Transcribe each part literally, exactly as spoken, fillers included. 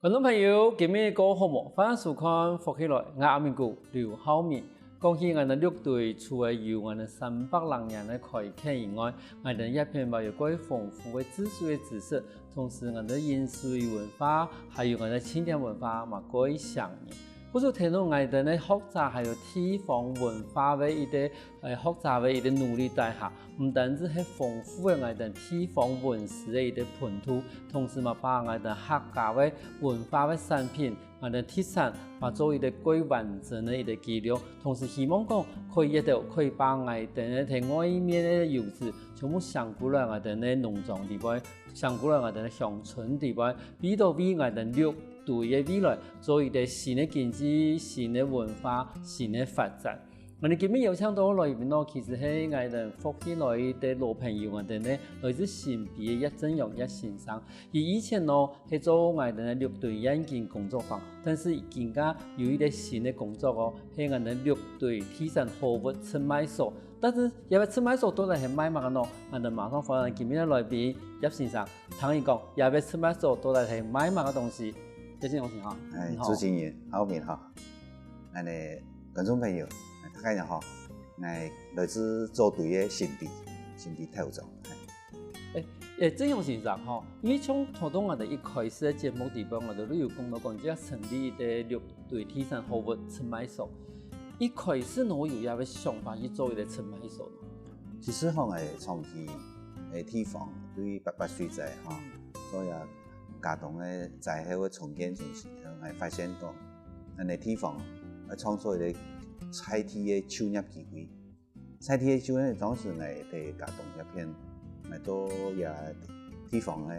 觀眾朋友，今日過好無？歡迎收看《福氣來》，𠊎阿明哥劉浩明。講起𠊎等六堆，除了有𠊎等三百零年个開墾以外，𠊎等這片嘛有蓋豐富个治水个知識，同時𠊎等饮水文化，還有𠊎等慶典文化嘛蓋強烈。故所聽到𠊎等个學者還有地方文化个一個，呃，學者个一個努力底下，毋單止係豐富个𠊎等地方文史个一個本土，同時嘛把𠊎等客家个文化个產品，𠊎等特產嘛做一個蓋完整个一個記錄。同時希望講可以一直可以把𠊎等个在外面个優勢全部送過來𠊎等个農莊裡背，送過來𠊎等个鄉村裡背，為到為𠊎等六堆个未來做一個新个經濟、新个文化、新个發展。𠊎等今日邀請到來賓哦，其實係𠊎等福氣來个老朋友，𠊎等呢來自新埤个葉振榮葉先生。佢以前哦係做𠊎等个六堆願景工作坊，但是佢今下有一個新个工作哦，係𠊎等六堆第三好物直賣所。但是這個直賣所到底係賣麼个呢？𠊎等馬上歡迎今日个來賓葉先生，聽佢講這個直賣所到底係賣麼个東西。葉先生好。哎，你好。主持人，浩明好。恁呢，觀眾朋友，大家好。𠊎來自六堆个新埤，新埤頭庄。哎，哎，振榮先生吼，因為像頭先𠊎等一開始个節目裡背，𠊎等都有講到講，這成立一個六堆第三好物直賣所。一開始哪有這個想法去做一個直賣所呢？其實吼，𠊎長期个地方對北八水災吼，所以啊，佳冬个災後个重建中心，𠊎發現講，恁呢地方愛創造一個在地个就業機會。在地个就業，當時𠊎在佳冬這片，𠊎做這地方个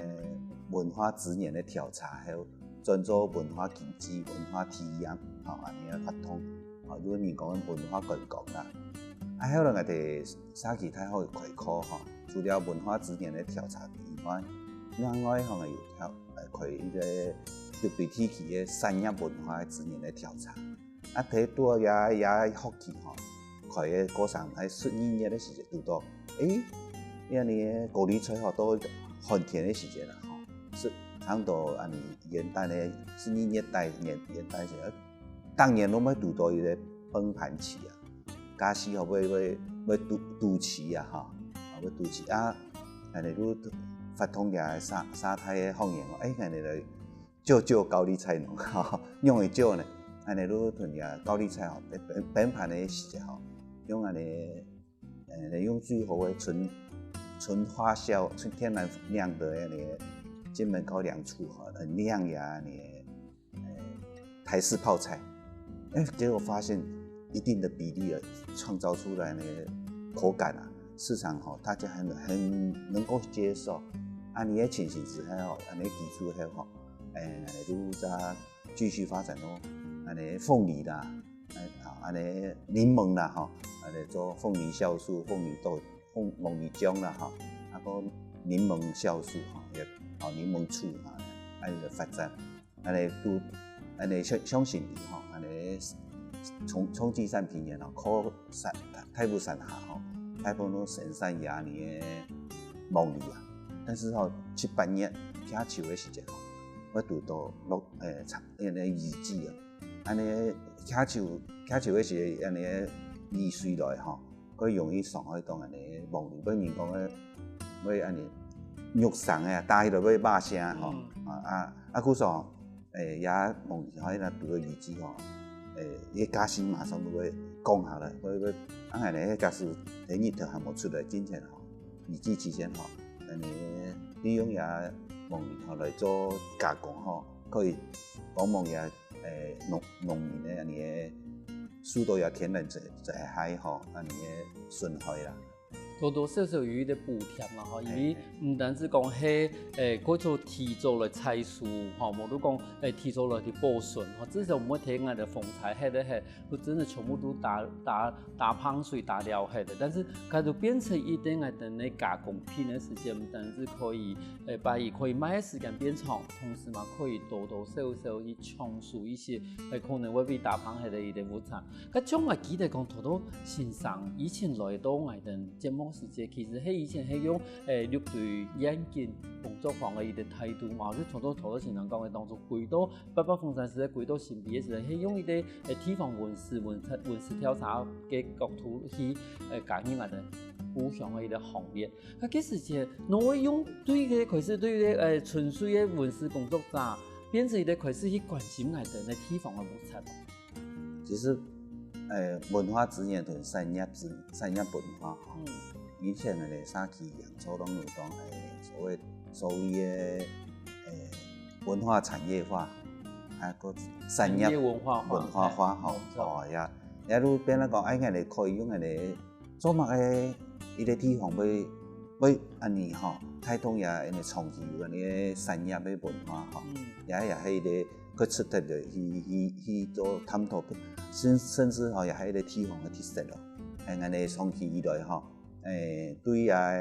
文化資源个調查後，轉做文化經濟、文化體驗，吼，恁呢个活動，吼，就係人講个文化觀光啦。啊，後來𠊎在社區大學開課，吼，除了文化資源个調查以外，另外吼，𠊎有調，呃，開一個六堆地區个產業文化个資源个調查。 啊，在讀這，這學期吼，開个課程，在十二月个時節堵到，誒，這呢高麗菜吼，到寒天个時節啦吼，係差毋多恁呢元旦个十二月底、元，元旦時，逐年都會堵到一個崩盤期啊，價數吼會，會，會堵，堵期啊吼，啊會堵期啊，恁呢就發動這沙，沙太个方言哦，誒，恁呢來 救救高麗菜農，吼，仰會救呢？恁呢就同這高麗菜吼，崩，崩盤个時節吼，用恁呢，呃，用最好个純，純發酵、純天然釀个恁呢，專門靠釀醋吼，來釀這恁呢，呃，台式泡菜。誒，結果發現一定的比例啊，創造出來呢，口感啊，市場吼，大家很，很能夠接受。啊，恁呢个情形之下吼，恁呢个基礎下吼， 誒，恁呢就再繼續發展咯。恁呢鳳梨啦，誒，啊，恁呢檸檬啦，吼，恁呢做鳳梨酵素、鳳梨豆、鳳，鳳梨漿啦，吼，啊，個檸檬酵素，吼，也，哦，檸檬醋，吼，恁呢發展，恁呢都，恁呢像，像新埤，吼，恁呢長，長期產品園，吼，靠山，大武山下，吼，大部分都生產這恁呢个芒果啊。但是吼，七八月，徛樹个時節，吼，會堵到落，誒，長 恁呢雨季啊。恁呢徛樹，徛樹个時，恁呢雨水來吼，會容易傷害到恁呢芒果，會人講个，會恁呢肉鬆个，打起來會肉聲吼。嗯。啊，啊，啊，故所，誒，這芒果吼，若堵到雨季吼，誒，這價錢馬上就會降下來，會，會，啊，恁呢價數在日頭還無出來之前吼，雨季期間吼，恁呢利用這芒果吼來做加工吼，可以幫忙這 誒，農，農民个恁呢个受到這天然災，災害吼，恁呢个損害啦。多多少少有一個補貼嘛，吼，因為毋單止講係，誒，過早提早來採收，吼，無就講，誒，提早來去保存，吼，至少毋會天然个風災，係个係，就真个全部都打，打，打泡水、打了係个。但是，佢就變成一定个等个加工品个時間，毋單止可以，誒，把佢可以賣个時間變長，同時嘛可以多多少少去搶收一些 係可能會被打翻忒个一個物產。該像𠊎記得講，頭頭先生以前來到𠊎等節目時節，其實係以前係用誒六堆願景工作坊个一個態度嘛，就頭頭頭頭先生講个當初歸到八八風山時代歸到新埤个時代，係用一個誒地方文史文文史調查个角度去誒加入𠊎兜故鄉个一個行列。該該時節，𠊎會用對个開始對个誒純粹个文史工作者，變成一個開始去關心𠊎兜个地方个木材。其實，誒，文化資源同產業資產業文化吼，嗯，以前个咧社區營造當有講，誒，所謂所謂个誒文化產業化，啊個產業產業文化化文化化吼，嘿哦呀，也就變來講，哎，𠊎兜可以用𠊎兜做麼个一個地方會會恁呢吼，帶動也恁呢長期有恁呢產業个文化吼，嗯也也係一個佢值得个去去去做探討，甚甚至吼也係一個地方个特色咯。哎，𠊎兜長期以來吼，誒，對啊，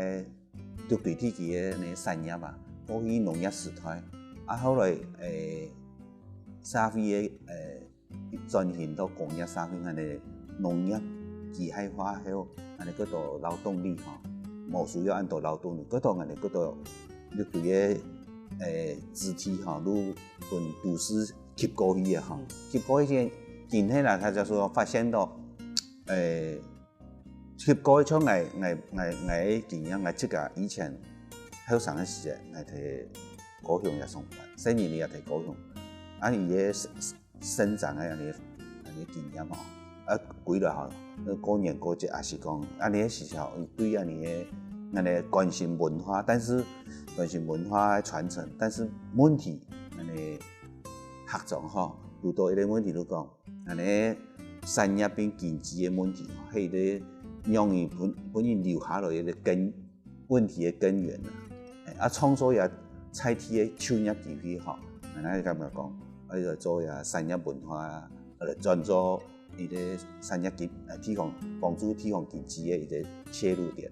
六堆地區个呢產業啊，過去農業時代，啊後來誒社會个誒轉型到工業社會，𠊎兜農業機械化後，𠊎兜過多勞動力吼，無需要恁多勞動力，過多𠊎兜過多六堆个誒子弟吼，都分都市吸過去啊吼，吸過去先，今天啦，大家說發現到誒。 吸過像𠊎𠊎𠊎𠊎个經驗，𠊎自家以前後生个時節，𠊎在高雄也上班，細人仔也在高雄，啊佢个生生長个恁呢恁呢經驗吼，啊歸來吼，過年過節也是講，恁呢个時候對恁呢个恁呢關心文化，但是關心文化个傳承，但是問題恁呢學長吼，遇到一個問題就講。 恁呢產業並經濟个問題，係一個容易分分人留下來个根問題个根源啊。啊創造也在地个就業機會吼，恁呢感覺講，愛來做也產業文化，來轉做一個產業經，地方幫助地方經濟个一個切入點。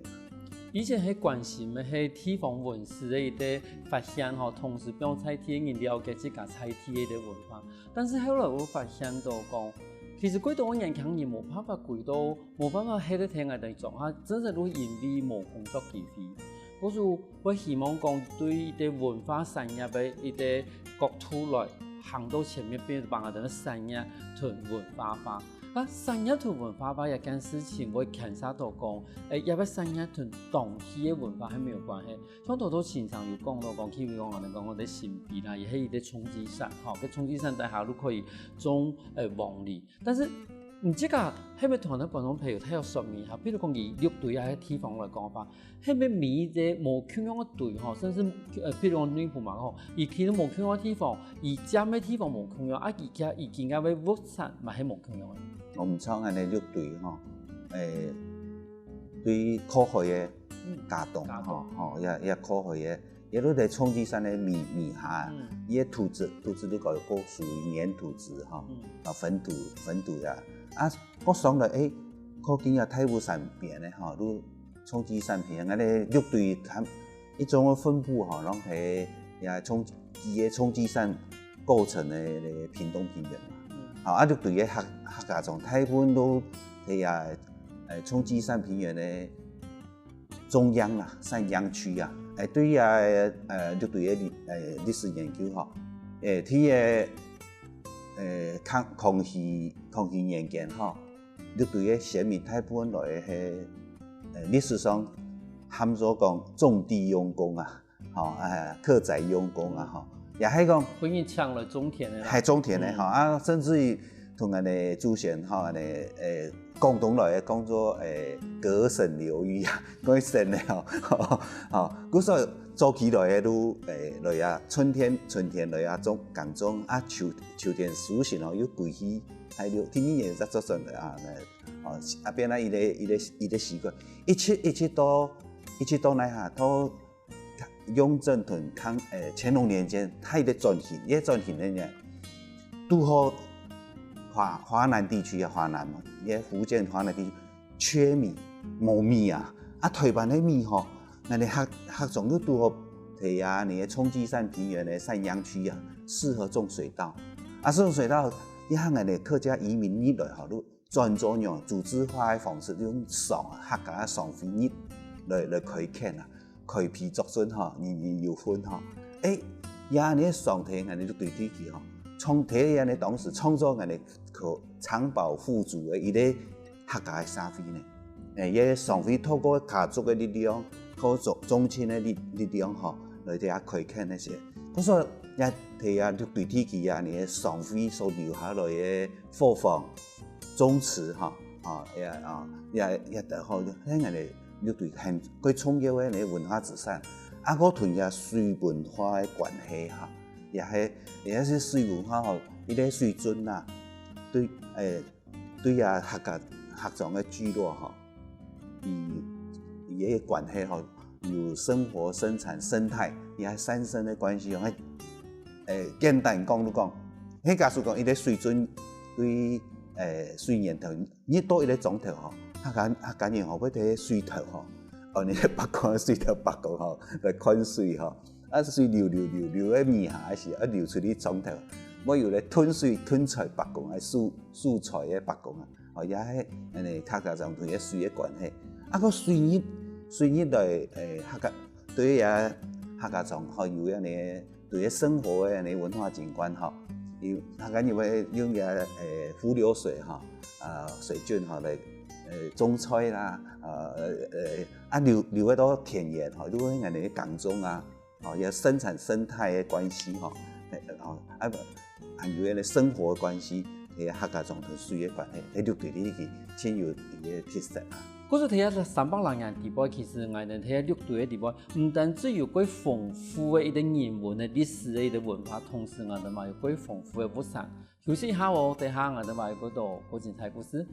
以前係關心个係地方文史个一個發現吼，同時讓在地个人了解自家在地个一個文化。 但是後來𠊎發現到講，其實過多个年輕人無辦法歸到，無辦法歇得聽𠊎兜講啊，真正都因為無工作機會。故所𠊎希望講對一個文化產業个一個角度來行到前面，變成𠊎兜个產業同文化化。啊產業同文化化這件事情，𠊎牽涉到講，誒，這個產業同當地个文化係無有關係。 像頭頭先生有講到講，譬如講𠊎兜講个新埤啦，也係一個沖積扇吼，該沖積扇底下就可以種誒黃梨。但是毋知講係毋係同𠊎兜觀眾朋友大約說明一下，譬如講以六堆啊个地方來講个話，係毋係每一個無共樣个堆吼，甚至誒，譬如講內埔嘛吼，佢其實無共樣个地方，佢佔个地方無共樣，啊佢佢佢个物產嘛係無共樣个。𠊎毋像恁呢六堆吼，誒，對靠海个佳冬吼，吼也也靠海个。 也就在沖積扇个尾尾下，佢个土質土質就講過屬於黏土質吼，啊粉土粉土啊，啊過上來誒，靠近啊大武山邊个吼，就沖積扇平原，恁呢六堆佢一種个分布吼，攏係也沖佢个沖積扇構成个屏東平原嘛。好，啊六堆个客客家庄大部分都係也誒沖積扇平原个 中央啊，產央區啊，誒對啊，誒六堆个歷誒歷史研究吼，誒佢个誒康康熙康熙年間吼，六堆个先民大部分來个係誒歷史上喊做講種地用工啊，吼誒客宅用工啊吼，也係講分人搶來種田个啦。還種田个吼，啊甚至於同𠊎兜祖先吼，𠊎兜誒廣東來个講做誒隔省流域啊，講省个吼，吼，故所早期來个就誒來啊，春天春天來啊種耕種啊，秋秋天收成吼又歸去大陸，第二年再做轉來啊，哦，啊變啊一個一個一個習慣，一直一直到一直到哪下到 雍正同康誒乾隆年間，佢个轉型，佢个轉型个呢，堵好華華南地區啊，華南嘛，佢个福建華南地區缺米，無米啊，啊台灣个米吼，𠊎兜客客庄又堵好，係啊，你个沖積扇平原个產央區啊，適合種水稻，啊種水稻，一下𠊎兜客家移民入來吼，就 轉做用組織化个方式，用賞啊，客家个賞析日，來來開墾啊，開闢作賸吼，人人有份吼。誒，也恁樣上天恁樣就對地氣吼，創天也恁樣當時創造恁樣可昌飽富足个一個客家个社會呢。誒，也上會透過家族个力量，透過宗親个力力量吼，來對遐開墾那些。故所也對啊，就對地氣啊，你个上會所留下來个伙房、宗祠吼，吼，也啊也也得吼，恁樣个就對很最重要个那文化資產。啊，我同遐水文化个關係哈，也係也係水文化吼，一個水圳啊，對，誒，對啊，客家客庄个聚落吼，佢佢个關係吼，有生活、生產、生態，也係產生个關係吼。誒，簡單講就講，嘿，假使講一個水圳對誒水源頭入到一個庄頭吼，客家客家人吼會在水頭吼，哦，你个伯公水頭伯公吼來看水吼，啊水流流流流到尾下个時，啊流出去庄頭，會有咧囤水囤菜伯公个收收菜个伯公啊。 哦，也係恁樣客家庄同个水个關係。啊，个水入水入來，誒，客家對啊客家庄吼有恁樣對个生活个恁樣文化景觀吼，有客家人會用个誒湖流水吼，啊水圳吼來誒種菜啦，啊誒啊流流到田園吼，就會恁樣耕種啊。 哦，也生產生態个關係吼，誒，哦，啊，還有个生活个關係，誒，客家庄同水个關係，誒，六堆个一個真有一個特色啊。故所在這三百零年底背，其實𠊎等在六堆个底背，毋單止有過豐富个一個人文个歷史个一個文化，同時𠊎等嘛有過豐富个物產。休息一下哦，等下𠊎等嘛有過多過精彩故事。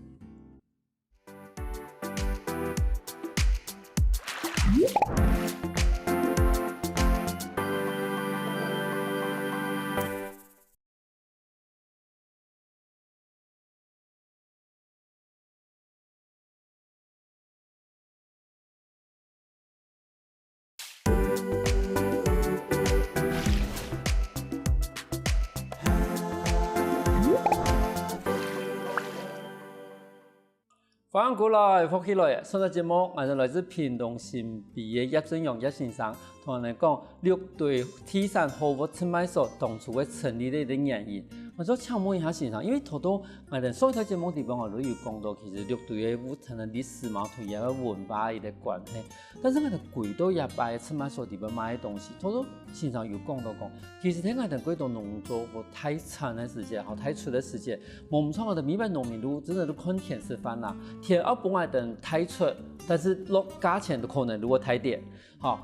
歡迎過來，福氣來！上隻節目，𠊎等來自屏東新埤个葉振勇葉先生，同𠊎等講六堆地產好物直賣所當初會成立个一個原因。𠊎想請問一下先生，因為頭頭𠊎等上一條節目底背𠊎都有講到，其實六堆个物產个歷史嘛，同佢个文化个一個關係。 但是𠊎兜歸到這擺个直賣所底背賣个東西，頭頭先生有講到講，其實在𠊎兜歸到農作物大產个時節，吼，大出个時節，無毋著𠊎兜每擺農民都真个都看天食飯啦，天愛分𠊎兜大出，但是落價錢都可能都會大跌，吼，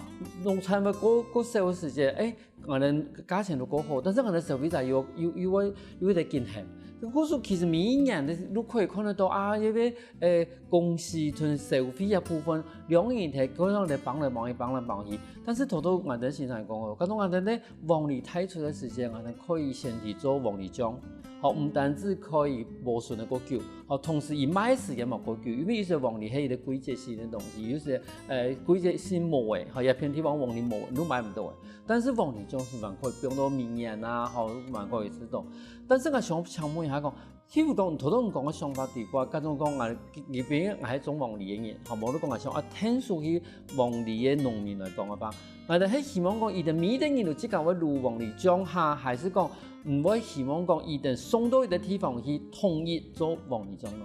農產會過過少个時節，誒， 𠊎兜價錢都過好，但是𠊎兜消費者又又又會又會得緊喊。故所其實每一年个都可以看得到啊，因為誒公司同消費个部分，兩人在各樣个幫來幫去，幫來幫去。但是頭頭𠊎兜先生講哦，假使𠊎兜个黃梨大出个時節，𠊎兜可以先去做黃梨醬，好，毋單止可以保存得過久，好，同時佢賣个時間嘛過久，因為有些黃梨係一個季節性个東西，有些誒季節性無个，好，有片地方黃梨無，你都買毋到个。 但是黃梨醬係還可以放到明年啊，吼，還可以食到。但是𠊎想請問一下講，譬如講，頭頭你講个想法底背，假使講𠊎這邊𠊎係種黃梨个人，吼，無你講𠊎想啊，𢯭手去黃梨个農民來講个話，𠊎兜係希望講，佢兜每一個人都自家會滷黃梨醬哈，還係講毋會希望講佢兜送到一個地方去統一做黃梨醬呢？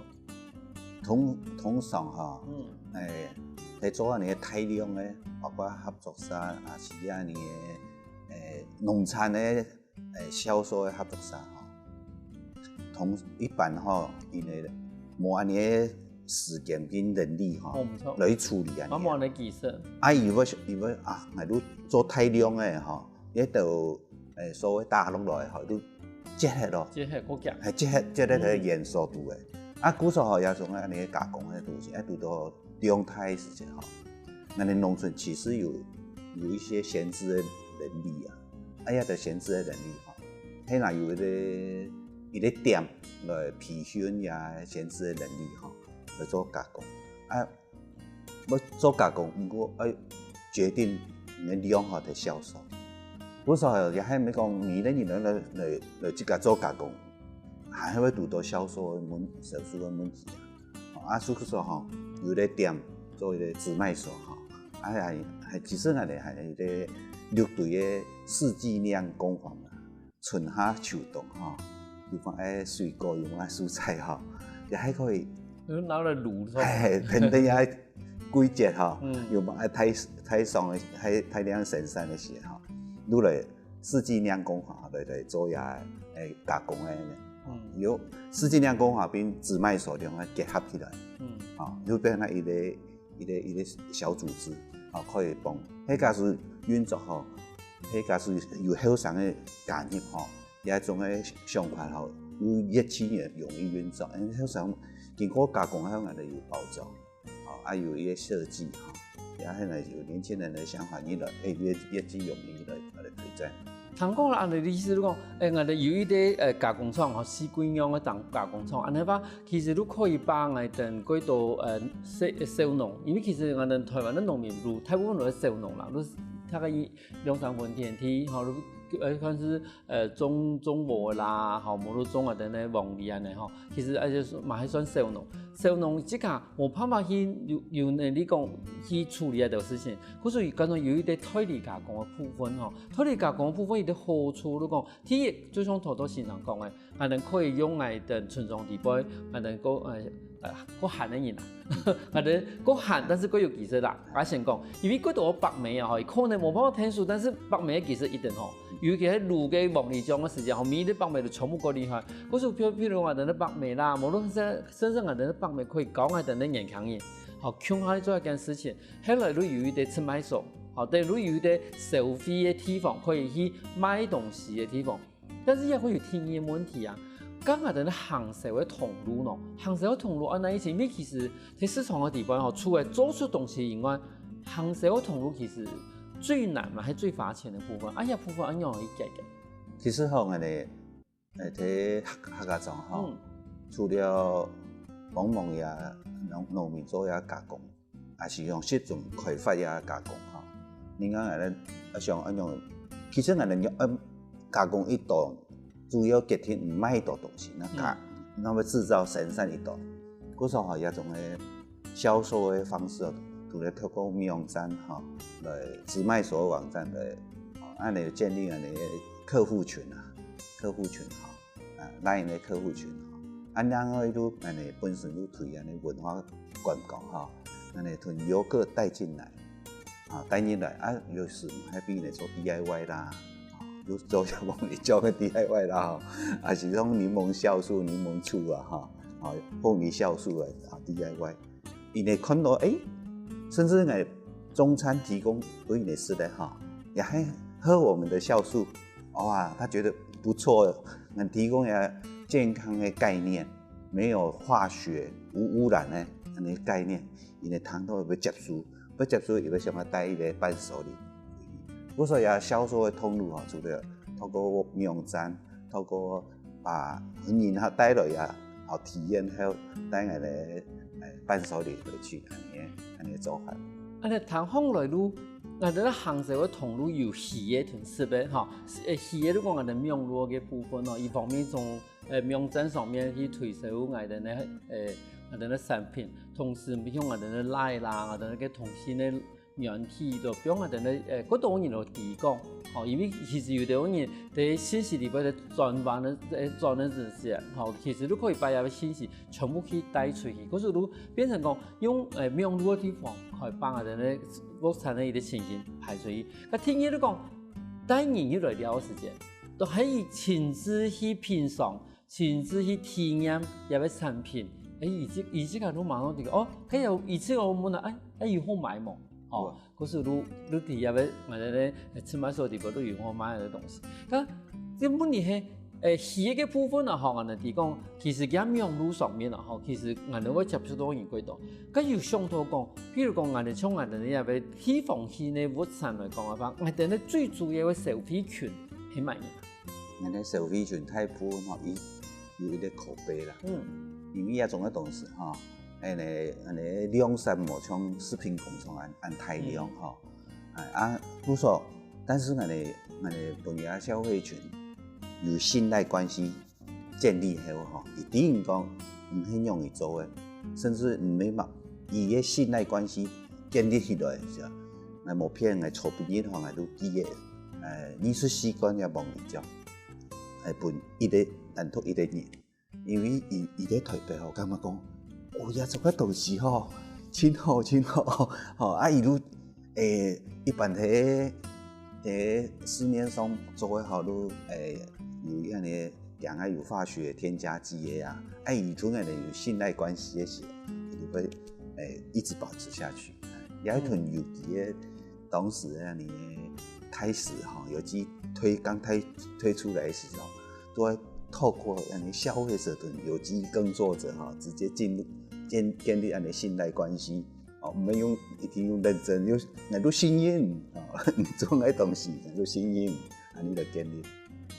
通通常吼，嗯，誒，在做恁樣个大量个，包括合作社啊，是恁樣个誒農產个誒銷售个合作社吼，通一般吼，因為無恁樣个時間跟人力吼，哦，毋著，來處理恁樣。啊，無恁樣技術。啊，佢會佢會啊，𠊎都做大量个吼，也都誒所謂打落來吼，都 結核咯，結核過強。係結核，結核个元素度个。啊，故所吼，也從恁樣加工个東西，啊，堵到量大个時節吼，𠊎兜農村其實有有一些閒置个人力啊，啊，也得閒置个人力吼，係拿有一個一個店來培訓也閒置个人力吼，來做加工。啊， 愛做加工，毋過愛決定你个量吼，在銷售。故所也係毋係講你个人來來來自家做加工，還會堵到銷售个問銷售个問題啊。啊，所以說吼，有个店做一個直賣所吼，啊，還，還，其實𠊎兜還有一個六堆个四季釀工坊啊，春夏秋冬吼，有講愛水果，有講愛蔬菜吼，也還可以，就拿來滷，哎，天天也季節吼，嗯有講愛大，大上个，大，大量生產个時候，落來四季釀工坊來，來做呀，哎，加工个。嗯有四季釀工坊並直賣所兩个結合起來，嗯啊，就變成一個，一個，一個小組織，啊，可以幫，迄假使運作吼，迄假使有後生个加入吼，這種个想法吼，有熱情也容易運作，因為後生經過加工後，𠊎兜有包裝，啊，啊有一個設計吼，也現在有年輕人的想法，你來，哎，越，越具容易來，來推薦。聽講啦，恁樣意思，你講，誒，𠊎兜有一個誒加工廠吼，四季釀个當加工廠，恁樣話，其實都可以幫𠊎兜幾多誒小小農，因為其實𠊎兜台灣个農民都大部分都係小農啦，都大概一兩三分田地吼，都誒算是誒種種禾啦，吼，無論種啊等等黃梨恁樣吼，其實而且嘛還算小農，小農自家無辦法去有有能力講去處理這兜事情，故所以講到有一個代理加工个部分吼，代理加工个部分有一個好處，你講 第一，就像頭頭先生講个，𠊎兜可以用𠊎兜村莊裡背，𠊎兜過呃呃過閒个人啊，𠊎兜過閒，但是過有技術啦。𠊎先講，因為過多白米啊，吼，可能無辦法𢯭手，但是白米个技術一定好。尤其係滷个黃梨醬个時間，吼，每一個白米都全部過厲害。故所譬譬如𠊎兜个白米啦，無論係甚至𠊎兜个白米可以教𠊎兜个年輕人，吼，共下去做一件事情，後來都有一個出賣所，吼，對，都有一個消費个地方可以去賣東西个地方。 但是也會有第二個問題啊，講𠊎兜个行銷个通路呢？行銷个通路恁樣以前，因為其實在市場个地方吼，除了做出東西以外，行銷个通路其實最難嘛，還最花錢个部分，啊，這部分恁樣去解決？其實吼，𠊎兜呃在客客家庄吼，嗯除了幫忙呀農農民做呀加工，也是用集中開發呀加工吼。你看𠊎兜啊想恁樣，其實𠊎兜用嗯加工一多，主要決定毋賣多東西，那加那麼製造生產一多，故所吼這種个銷售个方式哦，除了透過網站吼，來直賣所網站來，哦，恁樣建立恁樣个客戶群啊，客戶群吼。 啊，Line个客戶群吼，啊，另外都恁樣本身都推恁樣文化觀光吼，恁樣同遊客帶進來，啊，帶入來啊，有時還比你做D I Y啦，啊，有做像我們教个D I Y啦吼，啊，是種檸檬酵素、檸檬醋啊哈，啊，鳳梨酵素啊，啊，D I Y。 佢會看到，誒，甚至𠊎中餐提供分佢食个哈，也還喝我們的酵素，哇，他覺得不錯，能提供一個健康的概念，沒有化學、無污染的恁樣概念，佢會聽到會接受，會接受，佢會想要帶一個伴手禮。故所以啊，銷售的通路哈，除了透過網站，透過 把人客帶來啊，好體驗後帶𠊎兜个伴手禮回去，恁樣恁樣做法。恁樣聽起來都，𠊎兜行銷个通路有虛个同實个吼，誒，虛个就講𠊎兜網路个部分吼，一方面從誒網站上面去推銷𠊎兜个誒𠊎兜个產品，同時像𠊎兜个Line啦，𠊎兜个通訊个 軟體都放在等个，呃，各種人都提供。哦，因為其實有的人在信息裡背的轉彎的，呃，轉的時間，吼，其實都可以把這个信息全部去帶出去。可是都變成講用，呃，網路个地方，可以幫人的屋產的一个情形排出去。那第二就講，帶人入來了个時間，都可以親自去品嘗 親自去體驗這个產品。誒，以前以前个都馬上就講，哦，可以有以前个問啊，誒誒，有好賣無？哦，可是都都知這个，反正呢，出賣所地方都有好賣个東西。那這問題係，誒，第一个部分啊，吼，𠊎兜提供，其實在網路上面啊，吼，其實𠊎兜會接觸到人過多。該有想到講，譬如講，𠊎兜像𠊎兜這个地方性个物產來講个話，𠊎兜个最主要个消費群係麼人？ 𠊎兜消費群大部分吼，佢有一个口碑啦。嗯因為這種个東西吼，恁呢恁呢量產無像食品工廠恁恁大量吼。哎啊，不錯，但是𠊎兜𠊎兜本地消費群有信賴關係建立後吼，一定講毋係容易做个，甚至毋係嘛，佢个信賴關係建立起來是吧？ ，𠊎無騙，𠊎初畢業吼，𠊎都寄个，呃，藝術系个望禮獎，來分一個，單獨一個人。因為佢，佢在台北吼，感覺講，哦，這種个東西吼，真好，真好，吼，啊，佢都，誒，一般在，在市面上做个吼，都，誒，有恁呢，講啊有化學添加劑个啊，啊，佢同恁呢有信賴關係个時，佢就會，誒，一直保持下去。也同有機个當時啊，你開始吼，有機推，剛推，推出來个時候，都會透過恁呢消費者同有機耕作者吼，直接建立，建，建立恁呢信賴關係。哦，毋免用，一定用認證，用，𠊎都信任，哦，你做个東西，𠊎都信任，恁呢來建立。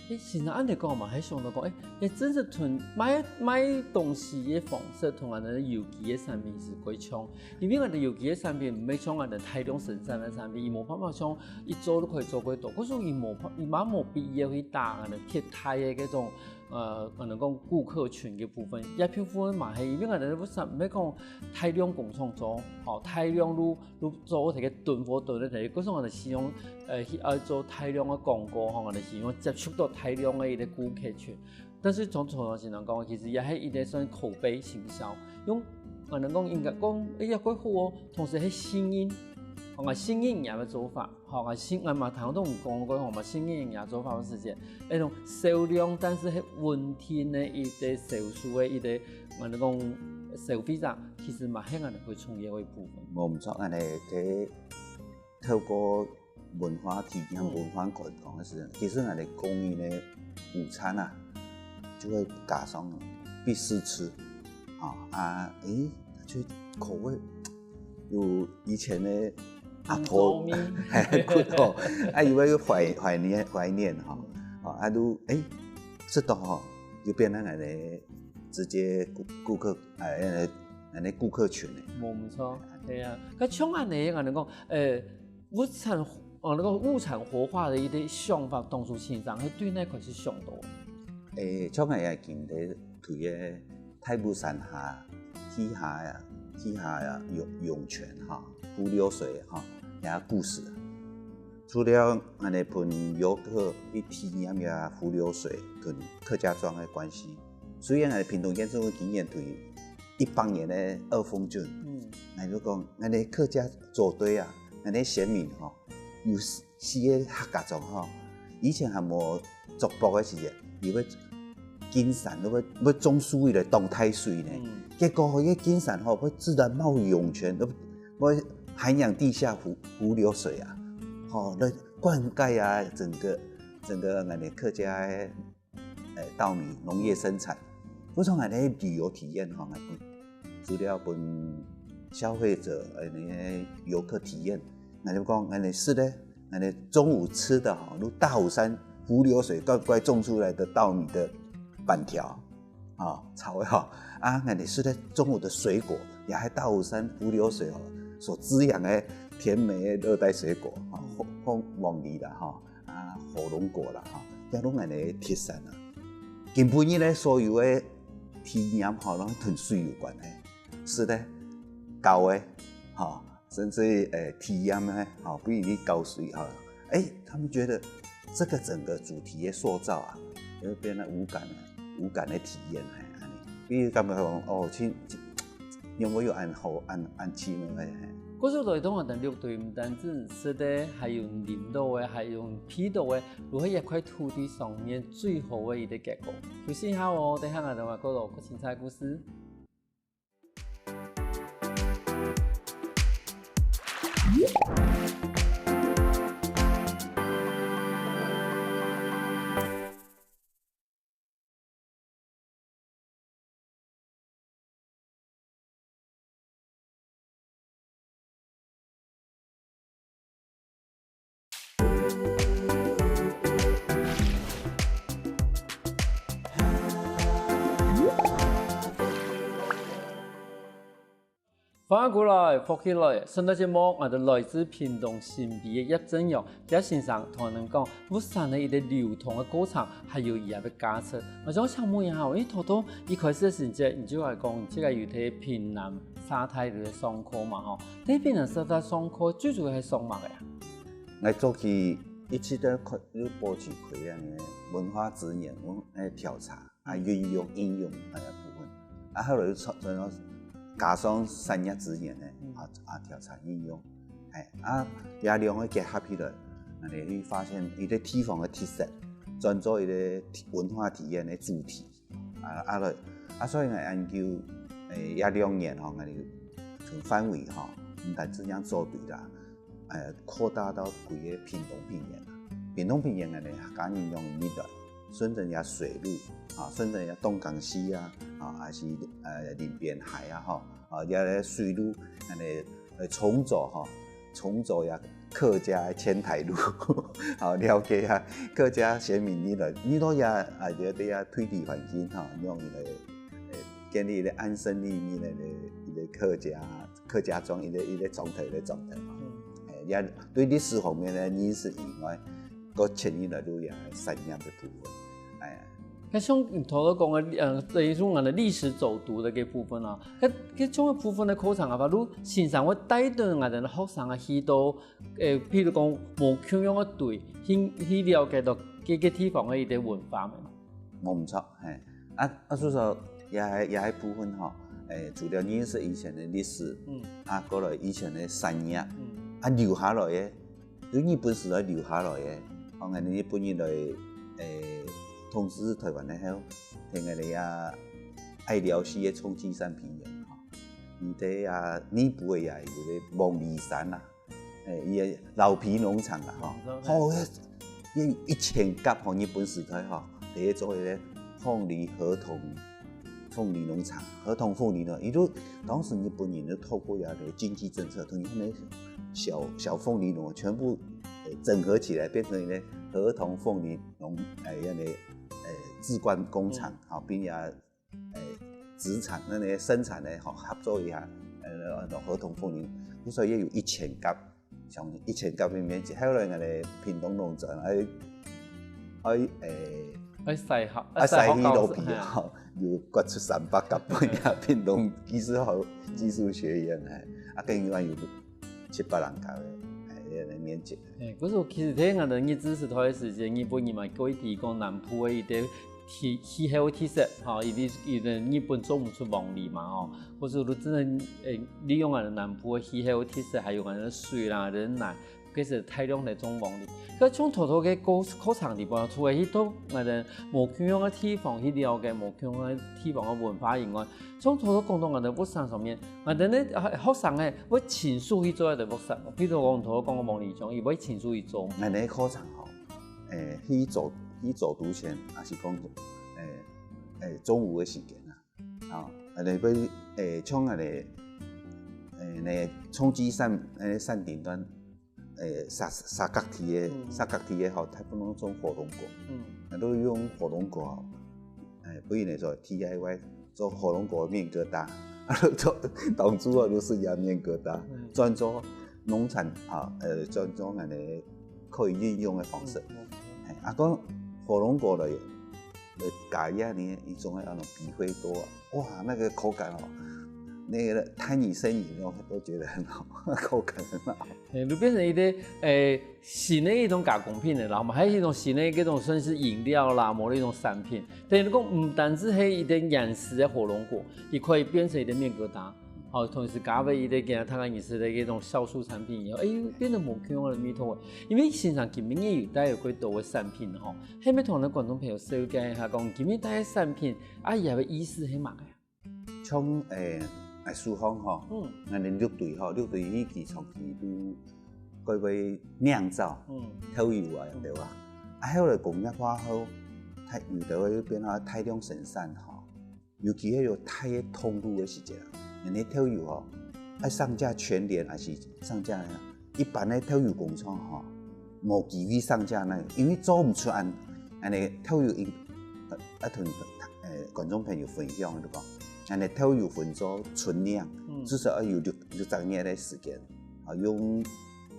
誒，先生，恁呢講嘛，還想到講，誒，誒，真實同賣，賣東西个方式同恁呢有機个產品係幾像，因為𠊎等有機个產品毋係像𠊎等大量生產个產品，佢無辦法像一做就可以做幾多，故所佢無，佢嘛無必要去打恁呢特大个該種，呃，可能講顧客群个部分，這部分嘛係，因為𠊎等毋係講大量工廠做，吼，大量都，都做个囤貨囤个，故所𠊎等希望，呃，去愛做大量个廣告，吼，𠊎等希望接觸到大量个一個顧客群。 但是從傳統上來講，其實也係一個算口碑行銷，用，呃，能夠應該講，哎呀，蓋好哦，同時係信任，哦，信任人家个做法，吼，信，𠊎嘛，通常都有講過，吼，嘛，信任人家做法个時節，那種少量，但是係穩定个一個銷售个一個，呃，能夠消費者，其實嘛，係𠊎等會重要个一部分。無毋著，恁呢，佢透過文化體驗、嗯。文化推廣个時候，其實𠊎等个供應个午餐啊，就會加上必試吃，啊，啊，誒，就口味有以前个阿婆，古早味。嘿，古早，啊，有个懷，懷念，懷念吼，啊，啊，都，誒，食到吼，就變成𠊎等个直接顧，顧客，誒，𠊎等个顧客群个。無毋著，對啊。該像恁呢，𠊎等講，呃， 物產，呃，那個物產活化个一個想法，當初先生係對哪開始想到？誒，像𠊎也記得對个大武山下，地下啊，地下啊，湧，湧泉哈，伏流水哈，遐故事啊。除了恁呢分遊客去體驗這伏流水同客家庄个關係，雖然𠊎屏東縣政府今年對一百年个二峰圳，嗯。𠊎就講，𠊎等客家做對啊，𠊎等先民吼， 有四，四個客家庄吼，以前還無族譜个時節，佢會進山，會，會種樹仔來擋大水呢。嗯。結果吼，該進山吼，會自然冒湧泉，會，會涵養地下伏，伏流水啊，吼，來灌溉啊，整個，整個𠊎等客家个 呃，稻米農業生產。故所恁呢旅遊體驗吼，𠊎等除了分消費者，呃，那些遊客體驗，𠊎就講，𠊎等食个，𠊎等中午吃的吼，就大武山伏流水乖乖種出來的稻米的粄條，啊，炒个吼，啊，𠊎等食个中午的水果，也係大武山伏流水吼所滋養的甜美的熱帶水果，啊，鳳，鳳凰梨啦，吼。 啊，火龍果啦，吼，這攏𠊎等个特產啊。今晡日呢，所有个體驗吼，攏同水有關係，食个、搞个，吼，甚至於，誒，體驗个，吼，比如你搞水，吼，誒，他們覺得這個整個主題的塑造啊，就會變得無感的，無感的體驗，嘿，恁呢。比如感覺講，哦，親，親，有沒有恁好，恁，恁親的，嘿。故所來講，𠊎等六堆毋單淨食个，還有啉到个，還有鼻到个，就係一塊土地上面最好个一個結果。休息一下哦，等下𠊎等會過來，過精彩故事。歡迎過來，福氣來！順道節目，𠊎兜來自屏東新埤个葉振勇，葉先生同𠊎兜講，佛山个一個流通个過程，還有佢个價值。𠊎想請問一下，因為頭頭一開始个時節，你就來講，你自家有在屏南社大个上課嘛吼，在屏南社大上課，最主要係上麼个啊？𠊎早期一直都看，有保持開个文化資源，文，誒，調查。 啊，運用、應用，啊，部分。啊，後來又創，創造加上產業資源呢，嗯。啊，啊，調查應用。哎，啊，這兩個結合起來，𠊎兜會發現一個地方个特色，轉做一個體，文化體驗个主題。啊，啊，來，啊，所以𠊎研究，誒，這兩年吼，𠊎兜從範圍吼，毋單止講做對啦，誒，擴大到規個屏東平原啊。屏東平原𠊎兜客家人用得來，順等這水路，啊，順等這東港西啊，啊，還係，呃，林邊海啊，吼，啊，這个水路，𠊎兜，呃，重走吼，重走這客家个遷徙路，好，了解啊，客家先民佇來，你到這，啊，這，這土地環境吼，用來，呃，建立一個安身立命个一個，一個客家 客家庄，一個，一個庄頭，一個庄頭嘛。嗯。哎，也對歷史方面个認識以外，閣牽引來到這產業个部分。哎呀。該像你頭頭講个，呃，等於說𠊎兜歷史走讀个這部分啊，該，該種个部分个課程啊，你先生會帶等𠊎兜个學生啊，去到，呃，譬如講無共樣个地，去，去了解到這個地方个一個文化嘛。 無毋著，嘿。啊，啊，所以說，這个，這个部分吼，誒，除了認識以前个歷史，嗯。啊，過來以前个產業，嗯。啊，留下來个，就日本時代留下來个，講𠊎兜日本人來，誒，統治臺灣个後，𢯭𠊎兜啊，愛鳥棲个沖積扇平原吼，毋知啊，內埔个也有个鳳梨山啊， 誒，佢个老皮農場啊，吼，嗯，好，迄，迄一千甲吼，日本時代吼，第一做迄个鳳梨合同鳳梨農場，合同鳳梨呢，也就當時日本人就透過佢个經濟政策，同佢那小小鳳梨農全部，誒，整合起來，變成一个合同鳳梨農，誒，那个，誒，製罐工廠，嗯。好，並且 誒，子產，那个生產个吼，合作一下，呃，合同鳳梨，所以也有一千甲，像一千甲个面積。後來𠊎兜屏東農專，愛，愛，誒，愛徙校，啊，徙去羅鼻吼，有割出三百甲分啊，屏東技術好，技術學院，誒，啊，跟原來有 七八人教个，誒，迄个面積。誒，可是其實在𠊎兜日治時代个時節，日本人嘛過去提供南部个一个氣，氣候特色，吼，因為，因為日本種毋出鳳梨嘛，吼，可是就真正，誒，利用𠊎兜南部个氣候特色，還有𠊎兜水啦、人奶，開始大量來種鳳梨。可從頭頭个過，過程裡背，除了去到𠊎兜無共樣个地方去了解無共樣个地方个文化以外， 像頭頭講到𠊎兜佛山上面，𠊎兜呢，啊，學生呢，會親手去做一个佛山。比如講，頭頭講个鳳梨醬，佢會親手去做。𠊎兜課程吼，誒，去做，去做之前，也是講，誒，誒，中午个時間啊，吼，𠊎兜會，誒，像𠊎兜，誒，那个沖積扇，誒，扇頂端， 誒，三，三角地个，嗯。三角地个吼，大部分攏種火龍果。嗯。啊，都用火龍果吼，誒，不然來做D I Y，做火龍果面疙瘩。啊，做，當初啊，就係這面疙瘩，嗯。轉做農產啊，呃，轉做恁呢可以運用个方式。嗯，嗯。誒，啊，講火龍果了，呃，加一下呢，一種个那種比會多啊， 哇，那個口感哦，那個探魚生魚肉都覺得很好，口感很好。誒，就變成一個，誒，新的一種加工品了啦，吼，還有一種新的這種算是飲料啦，某一種產品。等於講，毋單止係一個原始个火龍果，也可以變成一個面疙瘩，吼，同時加入一個其他个原始个一種酵素產品以後，誒，變得無共樣个味道。因為先生今晡日有帶有幾多个產品吼，係毋係同𠊎觀眾朋友紹介一下，講今晡日帶个產品 啊，佢个意思係麼个啊？像，誒，誒，書房吼，嗯。𠊎兜六堆吼，六堆以前長期都過為釀造，嗯。豆油啊，對吧？啊，後來工業化後，大，有兜又變到大量生產吼，尤其係有大个通路个時節啊，人个豆油吼，愛上架全聯還是上架 一般个豆油工廠吼，無機會上架呢，因為做毋出恁，恁呢豆油因，呃，啊，同，呃，觀眾朋友分享，就講，恁呢豆油分做純奶，嗯至少愛有六六隻月个時間，啊，用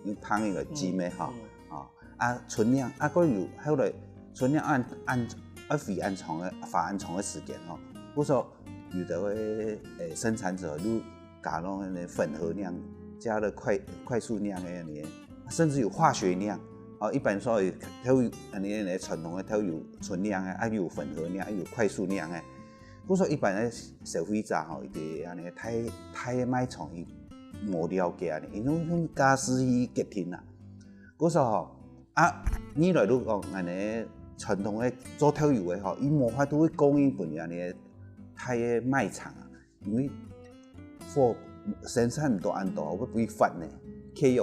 用桶个浸个吼，嗯啊，啊，純奶，啊，過有後來純奶恁恁愛花恁長个花恁長个時間吼，故所有个个誒生產者就加入个粉荷奶，加了快快速奶个呢，甚至有化學奶，哦，一般所謂豆油，恁呢呢傳統个豆油純奶个，啊有粉荷奶，啊有快速奶个。 故所一般个消費者吼，佢个恁呢大大个賣場，佢無了解恁呢，佢用用價數去決定啦。故所吼，啊，你來如講恁呢傳統个做豆油个吼，佢無法度去供應分恁呢大个賣場啊，因為貨生產毋到恁多，會被罰呢，契約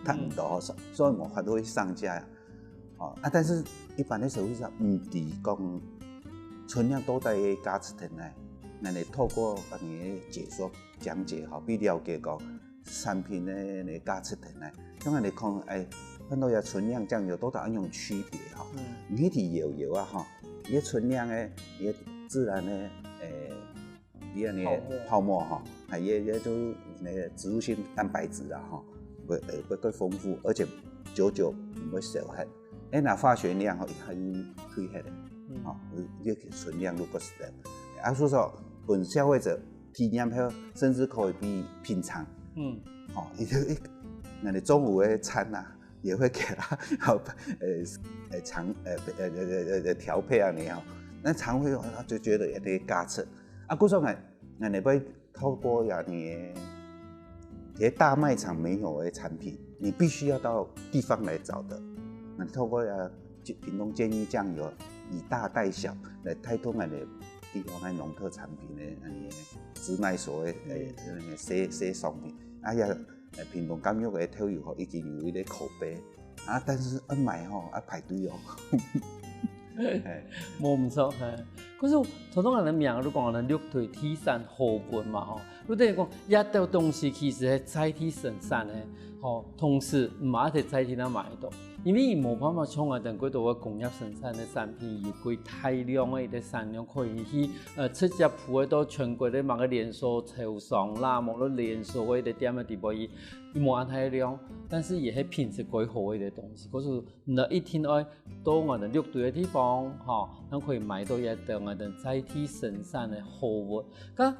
談毋到，所以無法度去上架啊。 哦，啊，但是一般个消費者毋知講純奶到底个價值在哪，恁呢透過恁呢解說講解吼，去了解講產品个个價值在哪。像恁呢講，哎，看到這純奶醬油到底有哪種區別吼？嗯你去搖搖啊吼，伊个純奶个，伊个自然个，誒，伊个泡沫泡沫吼，還有个就那个植物性蛋白質啊吼，會會會更豐富，而且久久毋會少忒。哎，那化學奶吼，伊還退忒个，嗯吼，你个純奶如果係這樣，啊，所以說，分消費者體驗後，甚至可以去品嚐，嗯吼，伊就一，那你中午个餐啊，也會給他，好，呃，呃，嘗，呃，呃，呃，呃，呃，調配啊，你好，那腸胃就覺得有點價值啊，故所呢，那你會透過呀，你，這些大賣場沒有的產品，你必須要到地方來找的，那透過呀，屏東建議醬油以大帶小來帶動那个地方的農特產品的那个直賣所的，呃，那个些些商品，哎呀。 誒，屏東監獄个豆油吼，已經有一個口碑啊，但是愛買吼，愛排隊哦。嘿，無毋著，嘿。可是頭先𠊎等名都講了六堆地產好物嘛吼，就等於講，這兜東西其實係在地生產个，吼，同時毋係在地那買得到，因為佢無辦法像𠊎等過多个工業生產个產品，有過大量个一個產量可以去，呃，直接鋪到全國个某個連鎖超商啦，無論連鎖个一個店个底背去。 無恁大量，但是也係品質過好个東西。可是你一定愛到𠊎等六堆个地方，吼，正可以買到一兜𠊎等在地生產个好物。該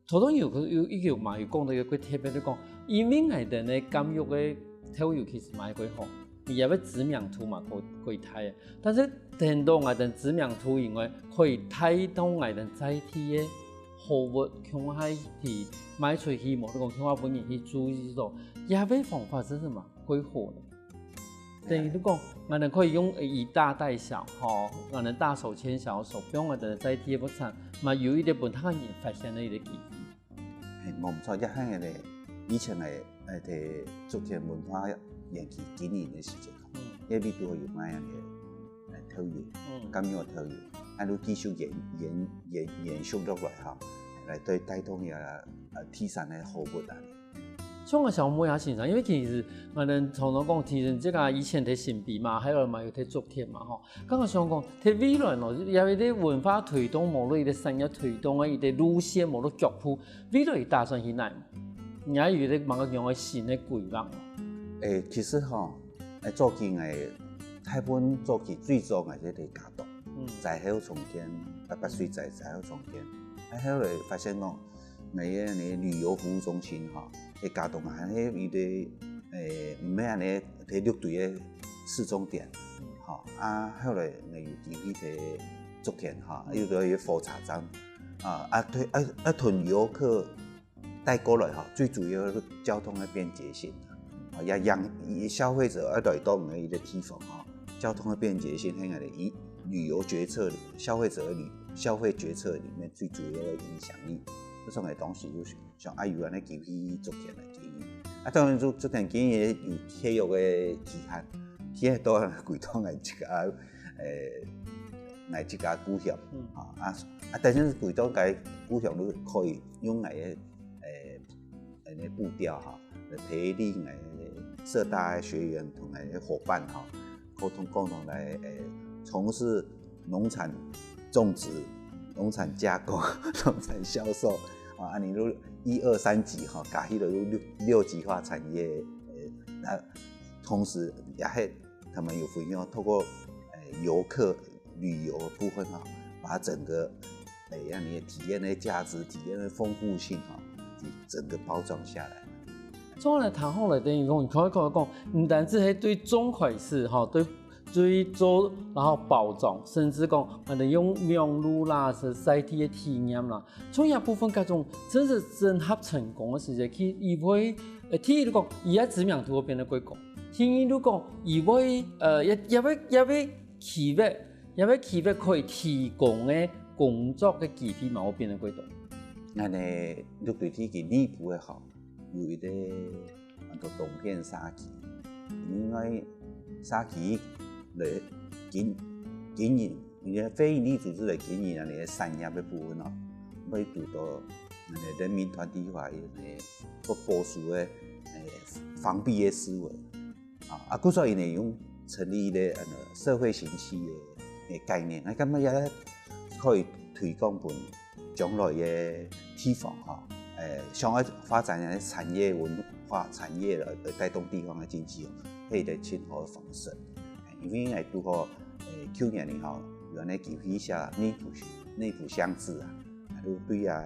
頭先有有一句嘛，有講到一個特別，就講，因為𠊎等个監獄个豆油其實賣過好，佢也會知名度嘛，過過大个。但是等到𠊎等知名度以外，可以帶動𠊎等在地个好物，共下去賣出去，無就講共下分人去注意到。 這个方法真係嘛，過好呢。等於你講，𠊎等可以用以大帶小，吼，𠊎等大手牽小手，分𠊎等在地个物產，嘛有一個分他人發現个一個機會。嘿，無毋著，這項个咧，以前个，誒，在竹田文化園區經營个時節，嗯該位都有賣恁个，誒，豆油，嗯監獄个豆油，啊，就繼續延延延延續落來哈，來對帶動个，呃，地產个好物啊。 像𠊎想問一下先生，因為其實𠊎等常常講，其實這個以前在新埤嘛，還有嘛有在竹田嘛吼。剛剛想講，在未來喏，因為這文化推動，無論一個產業推動个一個路線，無論腳步，未來打算去哪？你還有一個麼个樣个新个規劃無？誒，其實吼，誒，早期个大部分早期最早个係在佳冬，嗯災後重建，八八水災災後重建，啊，後來發現講， 𠊎个呢旅遊服務中心吼，在佳冬啊，還係有一個，誒，毋係恁呢，在六堆个市重點，吼，啊，後來𠊎有機會在竹田吼，有個一個火車站，啊，啊，對，啊，啊，同遊客帶過來吼，最主要个交通个便捷性，啊，也讓消費者愛來到𠊎个地方吼，交通个便捷性，係𠊎个旅旅遊決策，消費者个旅消費決策裡面最主要个影響力。 這種个東西就想愛有恁呢機會做起來經營。啊，當然做做起來經營有契約个期限，契約到幾多𠊎自家，誒，𠊎自家鼓勵，啊啊啊！但是幾多个鼓勵都可以用𠊎个誒誒个步調哈，來培力𠊎个社大个學員同𠊎个夥伴哈，溝通共同來誒從事農產種植。農產加工、農產銷售啊，恁樣就一二三級哈，加起來有六六級化產業。呃，那同時也還他們有分享，透過呃遊客旅遊部分哈，把整個哎讓你的體驗的價值、體驗的豐富性哈，整個包裝下來。 做來談好來，等於講，你可以講講，毋單止係對種開始吼，對對做，然後包裝，甚至講，可能用網路啦，係在地个體驗啦，從這部分各種真係整合成功个時節，佢佢會，呃，第一，如果佢个知名度會變得過高，第二，如果佢會，呃，也也會也會企業，也會企業可以提供个工作个機會嘛，會變得過多。恁呢，六堆地區內部个吼，有一個安到東片社區，因為社區來經經營，因為非營利組織來經營啊，你个產業个部分哦，會堵到呃人民團體化个个保守个呃封閉个思維啊，啊，故所以呢，用成立一個呃社會型企業个概念，啊，感覺也可以推廣分將來个地方吼，誒，想要發展个產業文化、產業來帶動地方个經濟哦，係一個盡好个方式。因為𠊎拄好，誒，舊年呢吼，有恁呢機會寫內埔內埔鄉誌啊，就對啊，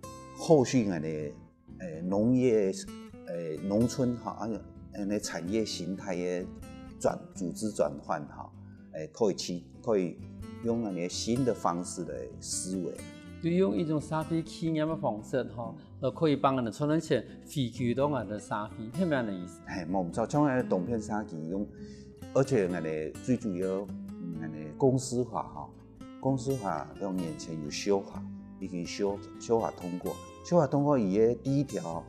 誒，後續个呢，誒，農業，誒，農村吼，啊，恁呢產業形態个轉組織轉換吼，誒，可以去可以用恁呢新的方式來思維。就用一種社會企業个方式吼，呃，可以幫人賺到錢，回饋到人个社會，係毋係恁呢意思？嘿，無毋著，像恁呢東片社區用，而且恁呢最主要，嗯，恁呢公司化吼，公司化兩年前有修法，已經修修法通過，修法通過以後第一條，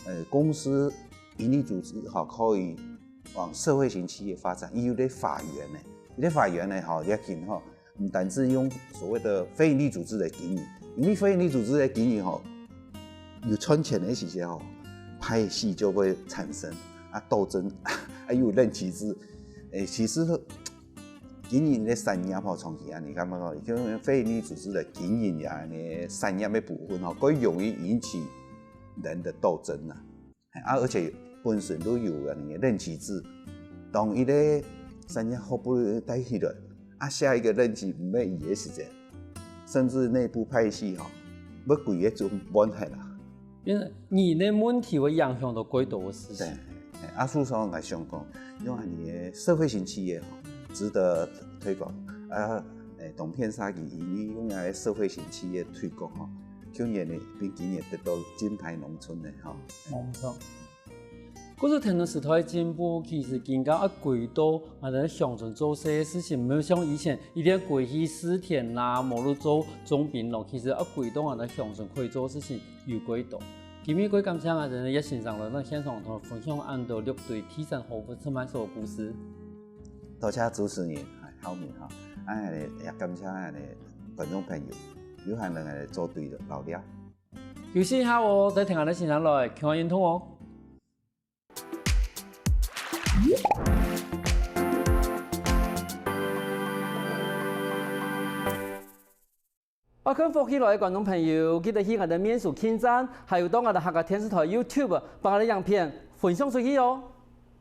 呃，公司營利組織吼可以往社會型企業發展，伊有咧法源呢，伊咧法源呢吼，也緊吼。 毋單止用所謂的非營利組織來經營，因為非營利組織來經營吼，有賺錢个時節吼，派系就會產生啊，鬥爭，還有任期制。誒，其實經營个產業吼，長期啊，你感覺講，就非營利組織來經營啊，你產業个部分吼，較容易引起人的鬥爭啊。 啊，而且本身都有恁呢任期制，當一個產業好不容易帶起來，啊，下一個任期毋係佢个時間，甚至內部派系吼，要歸个就無忒啦。變成你个問題會影響到過多个事情。對，啊，所以說𠊎想講，用恁呢个社會型企業吼，值得推廣。啊，誒，東片社區因為用个社會型企業推廣吼， 舊年呢，並今年得到金牌農村呢，吼。無毋著。故所聽著時代个進步，其實今下愛歸到𠊎兜鄉村做事个事情，毋像以前一定愛歸去蒔田啦，無就做種檳榔，其實愛歸到𠊎兜鄉村可以做个事情有幾多。今日過感謝𠊎兜个葉先生來到現場同分享恁多六堆地產好物出賣所个故事。多謝主持人，哎，浩明哈，哎，也感謝哎觀眾朋友。 有閒人來做對了，老廖。休息一下哦，再聽下个先生來，共下運動哦。愛看福氣來个觀眾朋友，記得去𠊎兜面書網站，還有到𠊎兜客家電視台YouTube，幫𠊎兜影片分享出去哦。